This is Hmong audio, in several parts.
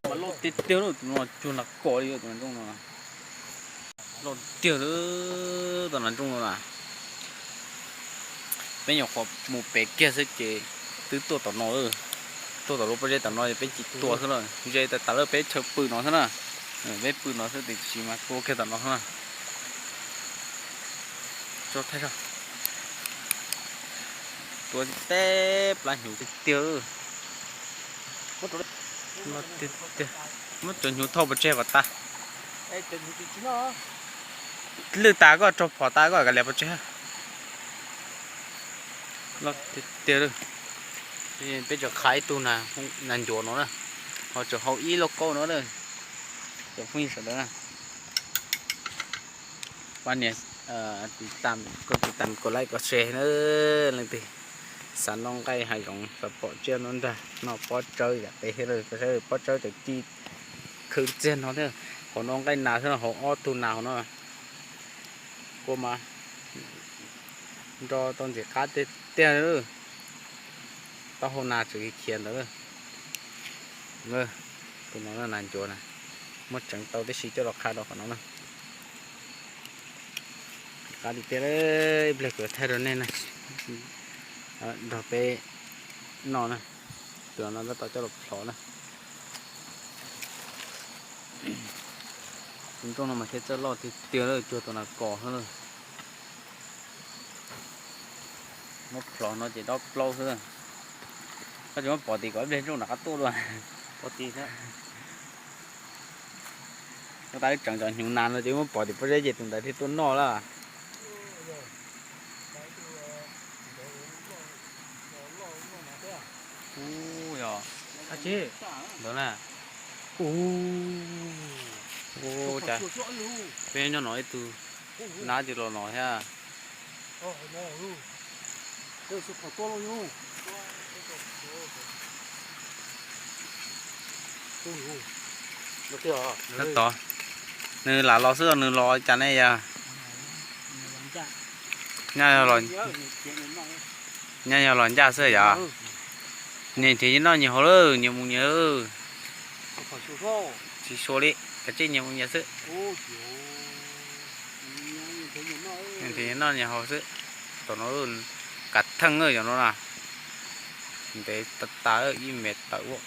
Loj tiag tiag, tus no cuag nas kos li tus nas nrooj no. Loj tiag li, tus nas nrooj no na. Peb nyuam qhuav mus pem kiag xwb ces twb tuaj tom no lawm. Tuaj tom lub pob zeb tom no es peb tsis tua xwb na, ze tas tas lawm peb chaw pw no xwb na. Peb pw no xwb tiam sis mas tua kiag tom no xwb na. Tso thaij, tua teb plab hnyuv tiag tiag. Muab cov hnyuv thauj pov tseg kom tas. Lwj tas koj rau phom tas koj kav liam pov tseg. Loj tiag tiag. Peb tseem qhaib ib tug nas ncuav no na, ho tseem hau ib lauj kaub no na. Cov phooj ywg sawv daws na, pab nias tiv tam, koj tiv tam, koj like, koj share na. Leej twg xav noj nqaij hav zoov xav pom tsiaj noj nrag no pob tsawb yam peb thiab lawm, pob tsawb tseem ci khwv txiag no thiab. Hauv no nqaij nas xwb no, hauv ob tug nas hauv no. Kua mas nro tau ntxim qab tiag tiag. Taub hau nas tseem khiav ntawd. Tus no nas ncuav na, muab tseev tau tib si coj los qha rau qhov no na. Qab tiag tiag, ib pliag kuv thaij rau nej na, nrog peb noj na. Tus no tab tom coj los plhov na. Tus nrooj no mas thiaj txawj loj tiag tiag, cuag tus nas kos xwb. Muab plhov no ces dob plaub xwb. Koj tsis muab pov tim kom ib pliag nrooj nram qab tuaj dua. Pov tim, koj tab wb tseev cov hnyuv nas no ces muab pov tim pob zeb ces tus ntawd thiaj tuaj noj lawm. Ub, yog ntawd na. Ub, cas peb nyob no ib tug nab tsis los no thiab. Tab tom nws lam los xwb, nws los cas ne yog? Nyaj yog los ncaj xwb yog? Nyias nrhiav nyias noj nyias haus lawm, nyias mus nyias. Tsis sua li, kav tsij nyias mus nyias xwb. Nyias nrhiav nyias noj nyias haus xwb. Tom no kav theej cov no na, ntev tas tas ib mev tawm ua.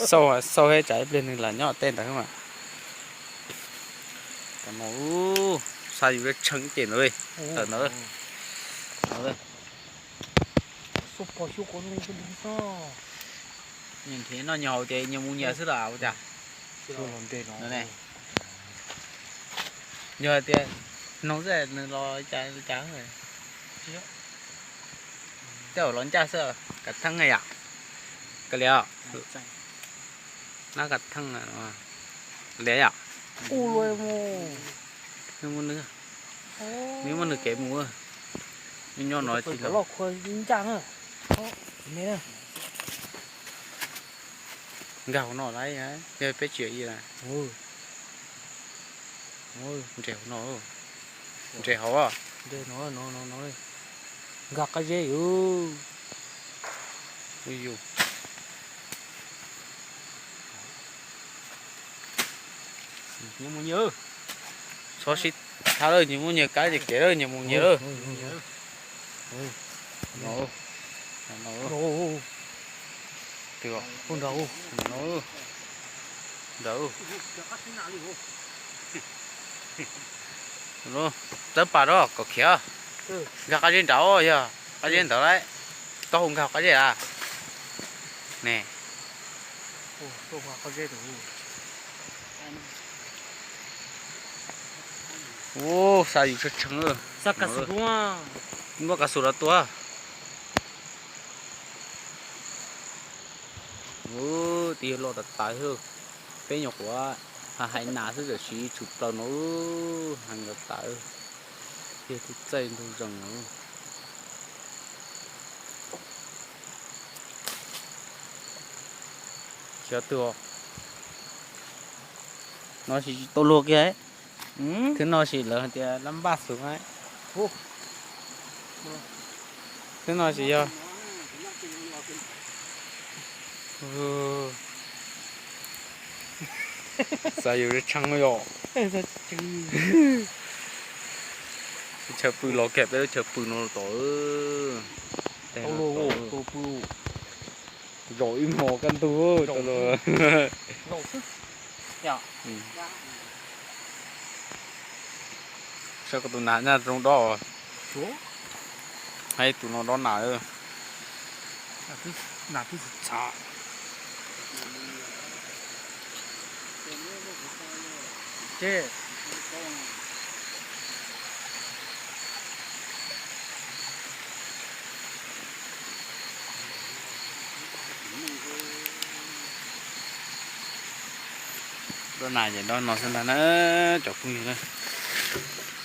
Xauj, xauj hab tsam ib pliag nws lam nyob tej ntawd mas. Tom no xa yus tshee ces ntawd, tawm ntawd. Nyias nrhiav noj nyias haus ces nyias mus nyias xwb los ua cas? Yog hais tias noog xwb nws los cas cas. Tej zaum los ncaj xwb, kav theej yom. Kav liam, nab kav theej liam yom. Nws muaj nws, nws muaj nws kev mus, nws nyob no tsis los. Nkag hauv no lawm, yog peb tsis i na. Nres hauv, nres hauv. Nkag qab zeb yus. Txhob sib thab lawm, nyias muaj nyias kab nyias kev lawm, nyias mus nyias lawm. Ntawd, txawb pas rau kom khiav. Nkag qab zeb nrad, yog qab zeb ntawd lawm. Koj hu nkag qab zeb a ne. Ub, xa yus tshee tshee. Muab kav xus rau tua. Ub, twb yog loj tas tas xwb. Peb nyuam qhuav hais nas xwb tam sim tshwm plaws no, heev tas tas. Yog tus txaij ntug zees no. Khiav twg no sis tsis tau luag kiag. Twb no sis lawv hais tias lab npaj xwb. Hnub no tsis yog. Xav yus tshee yom. Chaw pw los kiag peb lub chaw pw no tom. Zaum ib hmos kaj ntug. Saib koj tus nas nyaj zoo dob. Hais tus no dob nas. Dob nas ces dob no xwb ntag na, cov phooj ywg na.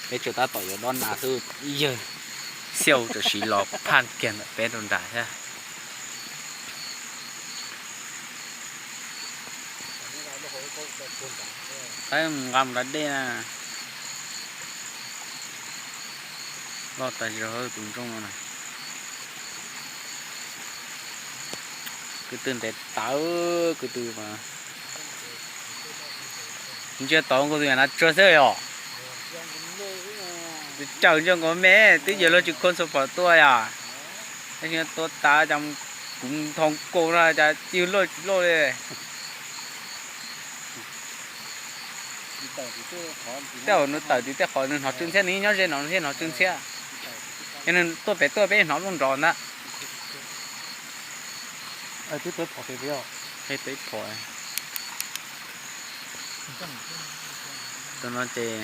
Peb tseem tab tom yuav dob nas xwb, ib yawg xiauj tam sim los phaj kiag ntawm peb rau nram thiab. Qaib mus nqa mus nram dej na. Loj tas zog tus ntsooj no na. Kwv tw ntev tawv, kwv tw mas. Ntsia tod nkaus tus yam nav tsua xwb yom. Caws ntsia nkaus me, twb yog luag tsis khua txhua phom tuaj yom. Tab sis tua tas cas kuv nthoo kaus no cas tig loj tsis loj li. Tej zaum nws tawm tim tej qhov nws hnov tsw ntxhiab, nws nyob ze no thiaj hnov tsw ntxhiab. Yog nws tuaj pem tuaj peb hnov lub nrov ntag. Tus no ces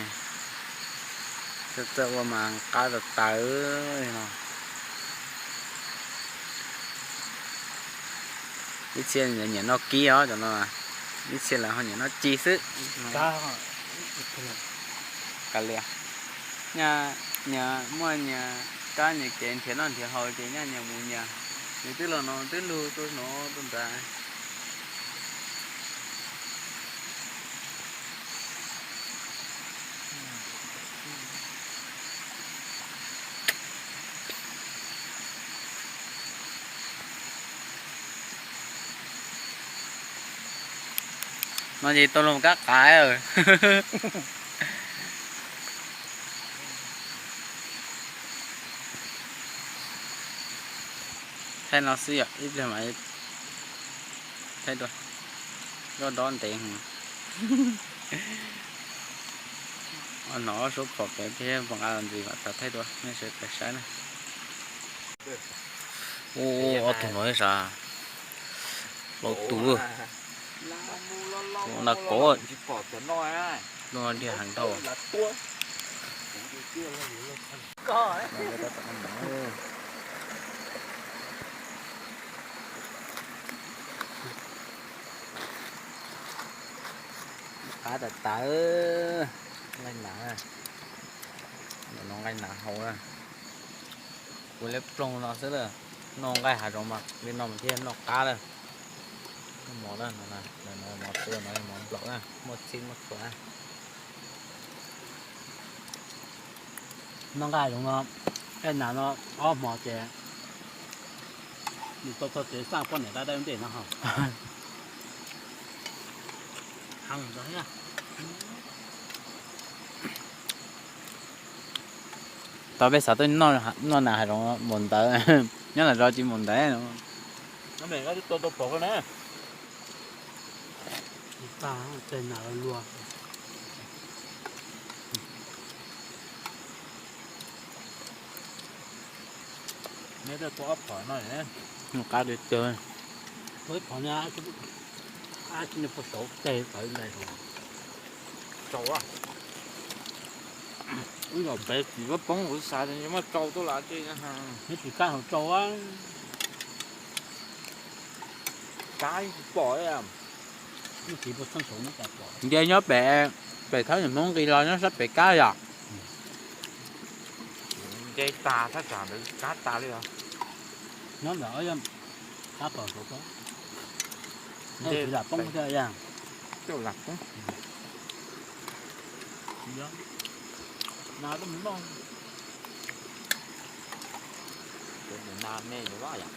txawj ua mas qab tas tawv no. Ib txhia nyiam noj kib os, cov no ib txhia lawv ho nyiam noj ci xwb. Kav liam, nyias muaj nyias kab nyias kev nrhiav noj nrhiav haus ces nyias mus nyias. Nws twb los no twb lug tuaj hnov tuaj nrad. No ces tau los kab qav. Thaij no xwb yom, ib pliag mam thaij dua. Zoj dob ntev heev. Hnov ob suab phom pem thiab npog nqa los ntxiv mam thaij dua nej sawv daws saib na. Ua ob tug no sav. Laus tus. Tus no na kov. Lub no diag heev dhau. Qab tas tas. Nqaij nas, no nqaij nas hau na. Kuv liab ploog no xwb lawm. Noj nqaij hav zoov mas li no mas thiaj noj qab lawm. Mov na, mov tua no mov nplaum na, muaj txhij muaj txhua na. Noj nqaij hav zoov no, nqaij nas no ob hmo ces nws tau txog tsev xaj poj niam dab dab ntej no ho. Tau peb xav tuaj noj nas hav zoov mus ntawd, nyob nas zov tsis mus ntawd. Noj qab tiag tiag. Wb zaum pem txiv pab poob kuv xav tias yuav muab tsau tuaj los tsis, neb tsis kab hauv tsau. Kab pom, nce nyob pem, pem thab niam Hmoob nqis los nyob sab pem kab yom. Nce tas thaj tsam ntawd kab tas li os. Nyob ntawm, kab pom, lam poob thiab. Coj lam poob. Nws na me nws vaj yom.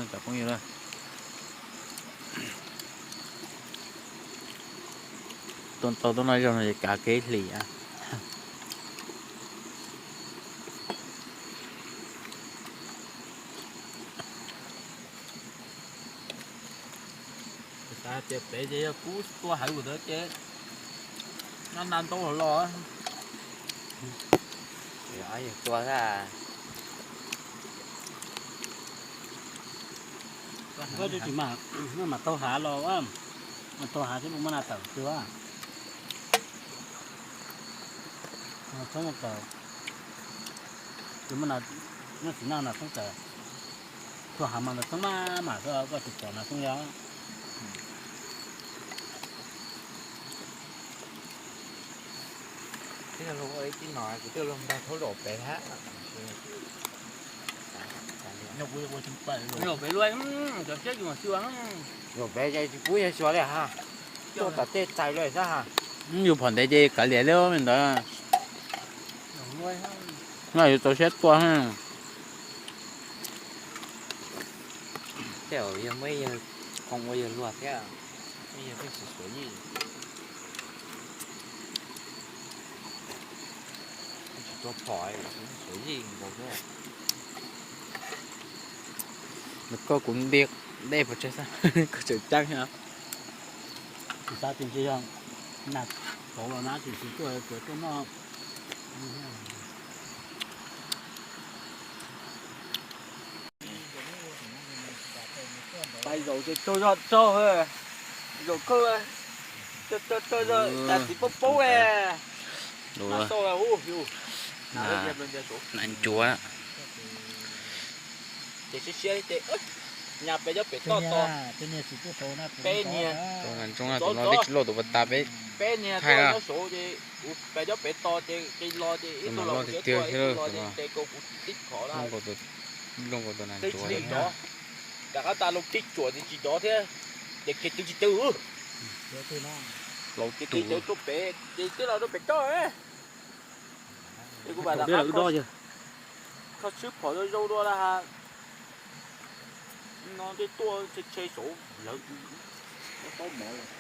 Cov phooj ywg, tuaj tau tuaj noj zog no ces kav kev hlis. Xav tias pem ces yog kub tua hauv ntawd ces nab na ntau los los. Yog tua thiab. Koj tsis mas, mas taug hav los, mas taug hav thiab mus maj na tawm twg. Txhoob tawm, tus maj na, nyob tsis noj na txhoob tawm. Taug hav mas ntawd txhoob maj mam xwb, koj tsis pom na txhoob yog. Twb yog luag ua ib tib no, kuv twb luag nrog thaub zaum pem hab. Zaum pem luaj, cov siab yus mas xyuas. Zaum pem ces tsis pub yog xyuas li ha. Tuaj tom tej txais lawm sab ha. Yus phom ntev ces kav liam li me ntawd. No yus txaus siab tua. Tej zaum yog muaj ib yawg khoo ua yawg luag thiab, ib yawg pheej xwm xuav yij. Tsis tua phom, xuav yij nkaus thiab. Nws koj kuv nti dej pov tseg xwb, koj tseem ceeb thiab. Tsis xav tias ntshe yog nag tauv los na, tsis xav tuaj, tsuas tuaj noj. Pais zaum ces taug zog tsaug, zaum kawg, taug taug zog tas txiv paub paub. Nas xauj, nas ncuav. Ces siab siab ces nyas pem cov pem toj tos. Peb niag, tus no peb tsis luaj tus pas tas peb, peb niag tuaj nyob saud ces kuv pem cov pem tos ces qis los ces ib tug los kuv siab tuaj, ib tug los ces ntes kaus kuv tib phom na. Nkaus tus nas ncuav. Rov qab tas los tib cuam ces tsis dov thiab, ces khiav twg tsis twg. Ces khiav twg rau pem ces twb los rau pem toj. Ces kuv mam rov qab kho swb phom zoo zoo dua na ha. No tej tuaj tshe tshe saud lawv, paub mov lawm.